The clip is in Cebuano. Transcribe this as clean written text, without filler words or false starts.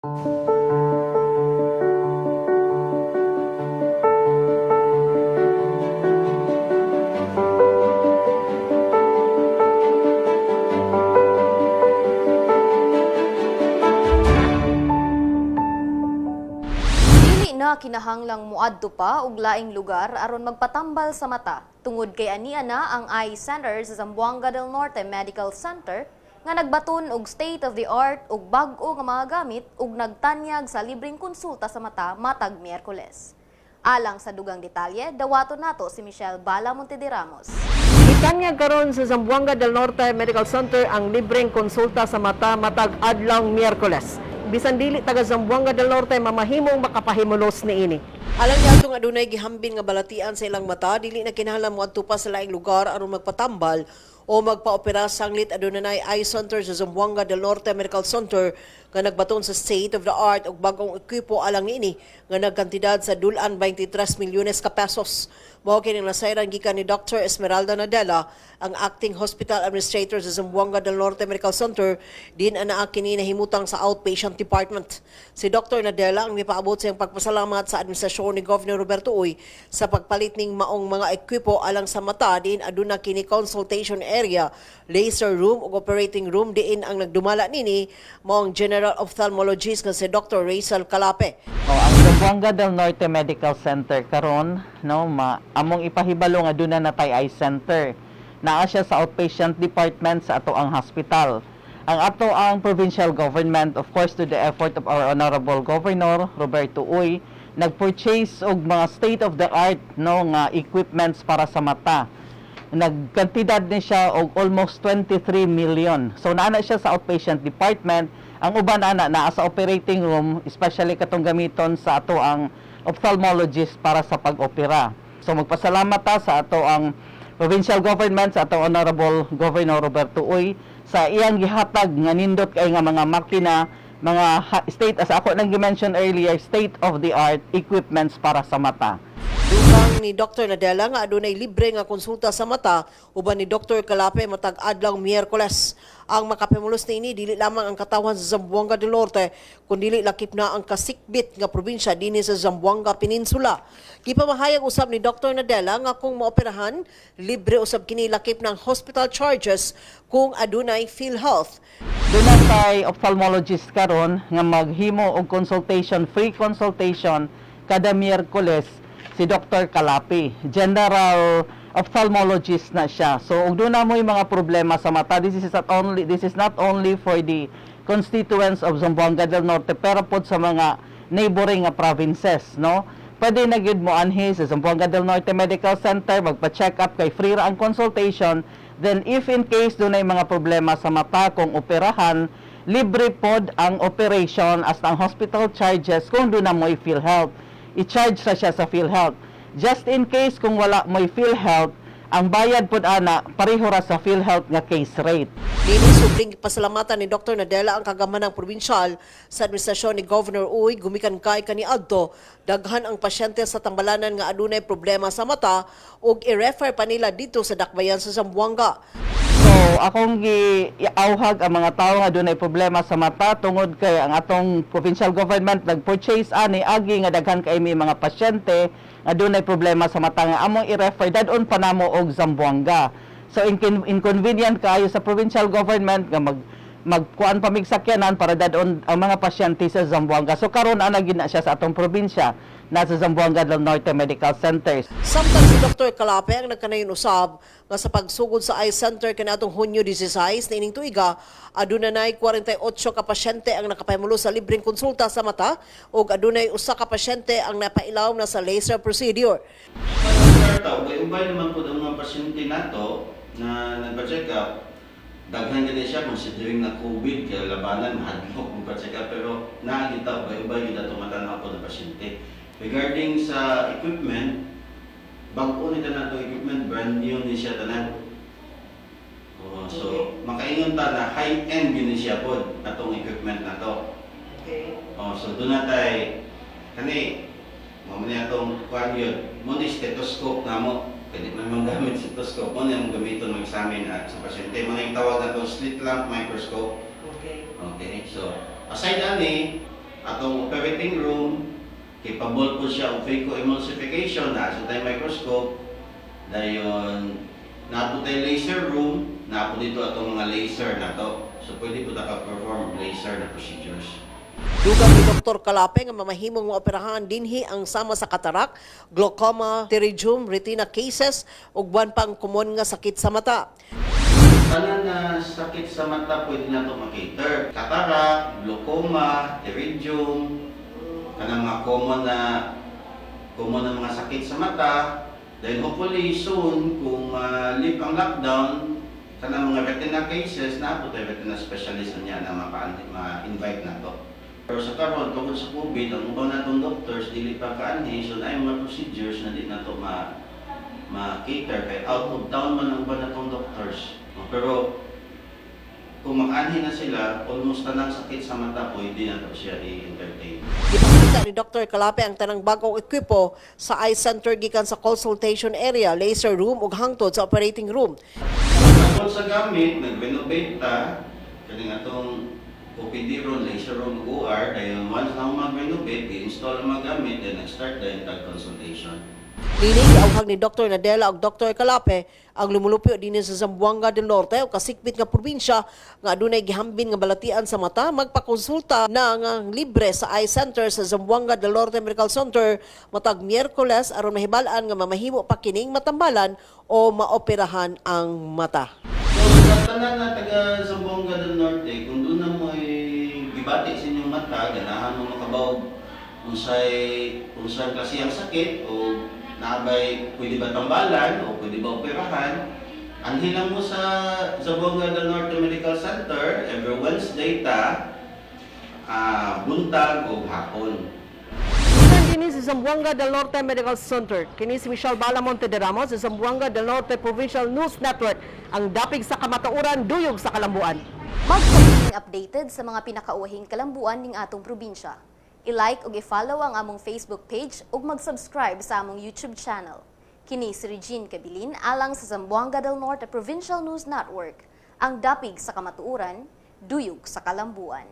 Dili na kinahanglang muadto pa og laing lugar aron magpatambal sa mata tungod kay ania na ang Eye Center sa Zamboanga del Norte Medical Center nga nagbaton og state of the art ug bag-o nga mga gamit ug nagtanyag sa libreng konsulta sa mata matag Miyerkules. Alang sa dugang detalye, dawaton nato si Michelle Bala Montederamos. Gitanyag karon sa Zamboanga del Norte Medical Center ang libreng konsulta sa mata matag adlaw Miyerkules. Bisan dili taga Zamboanga del Norte, mamahimong makapahimulos niini. Alang niadtong adunay gihambin nga balatian sa ilang mata, dili na kinahanglan moadto pa sa laing lugar aron magpatambal o magpaopera sanglit aduna nay eye center sa Zamboanga del Norte Medical Center nga nagbaton sa state of the art ug bag-ong ekipo alang niini nga nagkantidad sa dulan 23 milyones ka pesos. Mao kini ang nasayran gikan ni Dr. Esmeralda Nadela, ang acting hospital administrator sa Zamboanga del Norte Medical Center, din anaa kini nahimutang sa outpatient department. Si Dr. Nadela ang mipaabot sa iyang pagpasalamat sa administrasyon ni Governor Roberto Uy sa pagpalit ning maong mga ekipo alang sa mata, din aduna kini consultation area, laser room ug operating room, diin ang nagdumala nini mao ang general ophthalmologist nga si Dr. Raisel Calape. Oh, ang Zamboanga del Norte Medical Center karon, no, among ipahibalo nga duna na tay eye center. Naa siya sa outpatient department sa ato ang hospital. Ang ato ang provincial government, of course, to the effort of our honorable governor Roberto Uy, nag-purchase og mga state of the art, no, nga equipments para sa mata. Nagkantidad ni siya og almost 23 million. So naa na siya sa outpatient department. Ang uban ana naa sa operating room, especially katong gamiton sa ato ang ophthalmologist para sa pag-opera. So magpasalamat ta sa ato ang provincial government, sa atong honorable Governor Roberto Uy, sa iyang gihatag nga nindot kay nga mga makina, mga state, as ako nang gi-mention earlier, state of the art equipments para sa mata. Dugang ni Dr. Nadela nga adunay libre nga konsulta sa mata uban ni Dr. Calape matag adlaw Miyerkules. Ang makapahimulos niini, dili lamang ang katawhan sa Zamboanga del Norte kundi lakip na ang kasikbit nga probinsya dinhi sa Zamboanga Peninsula. Gipamahayag usab ni Dr. Nadela nga kung maoperahan, libre usab kini lakip ng hospital charges kung adunay PhilHealth. Duna tay ophthalmologist karon nga maghimo og consultation, free consultation kada Miyerkules, si Dr. Calape. General ophthalmologist na siya. So ug duna moy mga problema sa mata, this is not only for the constituents of Zamboanga del Norte pero pod sa mga neighboring nga provinces, no? Pwede na gyud mo anhi sa Zamboanga del Norte Medical Center magpa-check up kay free ra ang consultation. Then if in case dunay mga problema sa mata, kung operahan, libre pod ang operation as ang hospital charges kung duna mo'y PhilHealth. I-charge ra siya sa PhilHealth. Just in case kung wala mo'y PhilHealth, ang bayad pod ana pareho ra sa PhilHealth nga case rate. Dini supling pasalamatan ni Dr. Nadela ang kagamanang probinsyal sa administrasyon ni Governor Uy gumikan kay kaniadto daghan ang pasyente sa tambalanan nga adunay problema sa mata ug i-refer pa nila dito sa dakbayan sa Zamboanga. So, akong giauhag ang mga tao nga dunay problema sa mata tungod kay ang atong provincial government nag-purchase ani agi nga daghan kay may mga pasyente nga dunay problema sa mata nga among i-refer dadon pa namo og Zamboanga. So inconvenient kaayo sa provincial government nga magkuan pa mig sakyanan para dadon ang mga pasyente sa Zamboanga. So karon ana gyud na siya sa atong probinsya, nasa Zamboanga del Norte Medical Center. Samtang si Dr. Calape ang nagkanayon usab nga sa pagsugod sa eye center kaniadtong Hunyo 16 niining tuiga, aduna nay 48 ka pasyente ang nakapahimulos sa libreng konsulta sa mata ug adunay usa ka pasyente ang napailawom na sa laser procedure. Sir, tao, kay ubay naman po ang mga pasyente nato na nagpa-check up, daghan gani siya considering na COVID, kaya labanan, mahadlok magpa-check up, pero naa kita, ubay-ubay kita tumatanaw po ng pasyente. Regarding sa equipment, bag-o ni tanan itong equipment, brand new ni siya tanan. Oh, so, makaingon ta na high-end yun ni siya po, atong equipment na to. Oh, so duna tay kani mao man atong kuan yun. Mo ni stethoscope namo. Pwede man mong gamit stethoscope mo ni among gamiton mag-examine sa pasyente. Mo na yung tawag natong slit lamp microscope. Okay. So aside ani Atong operating room, capable po siya og phacoemulsification, naa sa tay microscope. Dayon, naa po tay laser room, naa po dito atong mga laser nato. So pwede po ta ka-perform og laser na procedures. Dugang ni Dr. Calape nga mamahimong maoperahan dinhi ang sama sa cataract, glaucoma, pterygium, retina cases ug uban pang komon nga sakit sa mata. Tanan na sakit sa mata pwede nato ma-cater. Cataract, glaucoma, pterygium, kanang mga common na mga sakit sa mata. Then hopefully soon, kung ma-lift ang lockdown, kanang mga retina cases na po tayo retina specialist niya na ma-invite nato. Pero sa karon, tungod sa COVID, ang uban natong doctors dili pa kaanhi, so naay mga procedures na di nato ma-cater kay out of town man ang uban natong doctors. No, pero kung makaanhi na sila, almost tanang sakit sa mata pwede nato siya i-entertain. Gipakita ni Dr. Calape ang tanang bagong equipo sa eye center gikan sa consultation area, laser room ug hangtod sa operating room. Tungkol sa gamit, nag-renovate ta, kaning atong OPD room, laser room, ug OR, dayon once na mag-renovate, i-install ang mga gamit, then nag-start dayon tag consultation. Niini giawhag ni Dr. Nadela ug Dr. Calape ang lumulupyo dinhi sa Zamboanga del Norte o kasikbit nga probinsya nga adunay gihambin nga balatian sa mata magpakonsulta na nga libre sa eye center sa Zamboanga del Norte Medical Center matag Miyerkules aron mahibal-an nga mamahimo pa kining matambalan o maoperahan ang mata. So, sa tanan na taga Zamboanga del Norte, kung doon na mo'y gibati sa inyong mata, ganahan mo makabawog unsay unsay klase ang sakit o naabay pwede ba tambalan o pwede ba operahan, anhi lang mo sa Zamboanga del Norte Medical Center every Wednesday ta buntag o hapon. Gikan dinhi sa Zamboanga del Norte Medical Center. Kini si Michelle Balamonte de Ramos sa Zamboanga del Norte Provincial News Network, ang dapig sa kamatuoran, duyog sa kalambuan. Magpabiling updated sa mga pinakauwahing kalambuan ning atong probinsya. I-like ug i-follow ang among Facebook page ug mag-subscribe sa among YouTube channel. Kini si Regine Cabilin alang sa Zamboanga del Norte Provincial News Network, ang dapig sa kamatuoran, duyog sa kalambuan.